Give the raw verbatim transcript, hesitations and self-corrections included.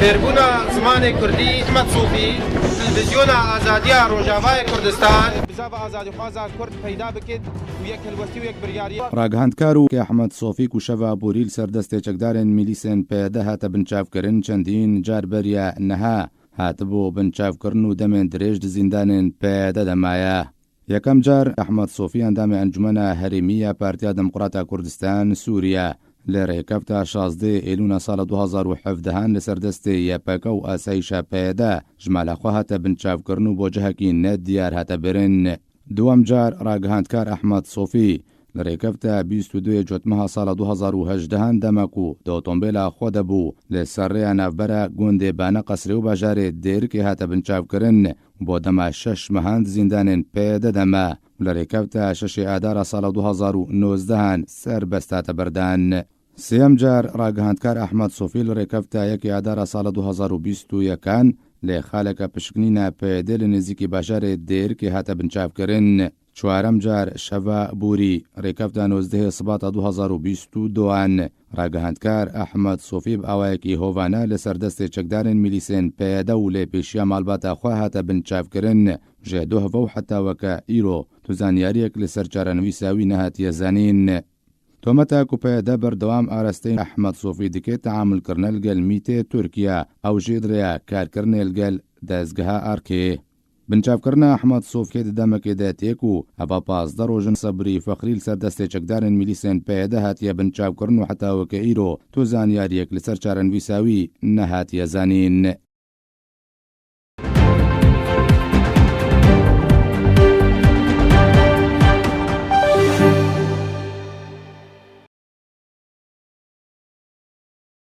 Fêrbûna zimanê kurdî, Ehmed Sofî, Televîzyona Azadiya Rojavayê Kurdistan. Bizava azadîxwaza kurd peyda bikit û yek helwestî û yek biryarî. Ragihandkar û Ehmed Sofî ku şeva borî li ser destê çekdarên milîsên P Y D hate binçavkirin, çendîn car beriya niha hatibû binçavkirin û demên dirêj di zîndanên P Y D de maye. Yekem car Ehmed Sofî endamê Encûmena Herêmî ya Partiya Demokrata Kurdistan Sûriye li rêkefta şazdeh Êlûna sala du hazar û hevdehan li ser destê Y P G û asayîşa P Y D ji mala xwe hate binçavkirin û bo cihekî nediyar hate birin. Duwem car ragihandkar Ehmed Sofî li rêkefta bîst û duyê Cotmeha sala du hazar û hejdehan dema ku di otombêla xwe de bû, li ser rêya navbera gundê Bane Qesrê û bajarê Dêrikê hate binçavkirin. Bo dema şeş mehan di zîndanên P Y D de me û li rêkefta şeşê Adara sala du hazar û nozdehan serbest hate berdan. Sêyem car ragihandkar Ehmed Sofî li rêkefta yekê Adara sala du hazar û bîst û yekan lê xaleke pişkinîna P Y D li nêzîkî bajarê Dêrikê hate binçavkirin. Çarem car şeva borî rêkefta nozdehê Sibata du hazar û bîst û duan. Ragihandkar Ehmed Sofî bi awayekî hovane li ser destê çekdarên milîsên P Y D û lê pêşiya malbata xwe hate binçavkirin. Ji doh ve û heta weke îro tu zanyariyek li ser çarenivîsa wî nehatiye zanîn. Tometa ku P Y D berdewam arasteyên Ehmed Sofî dike, teamulkirine li gel mîtê Tirkiye, ew jî di rêya karkirinê li gel dezgeha Arkê. Binçavkirina Ehmed Sofiyê di demekê de tê ku heva pazdeh rojin sebrî fexrî li ser destê çekdarên milîsên P Y D hatiye binçavkirin û heta weke îro tu zanyariyek li ser çarenivîsa wî nehatiye zanîn.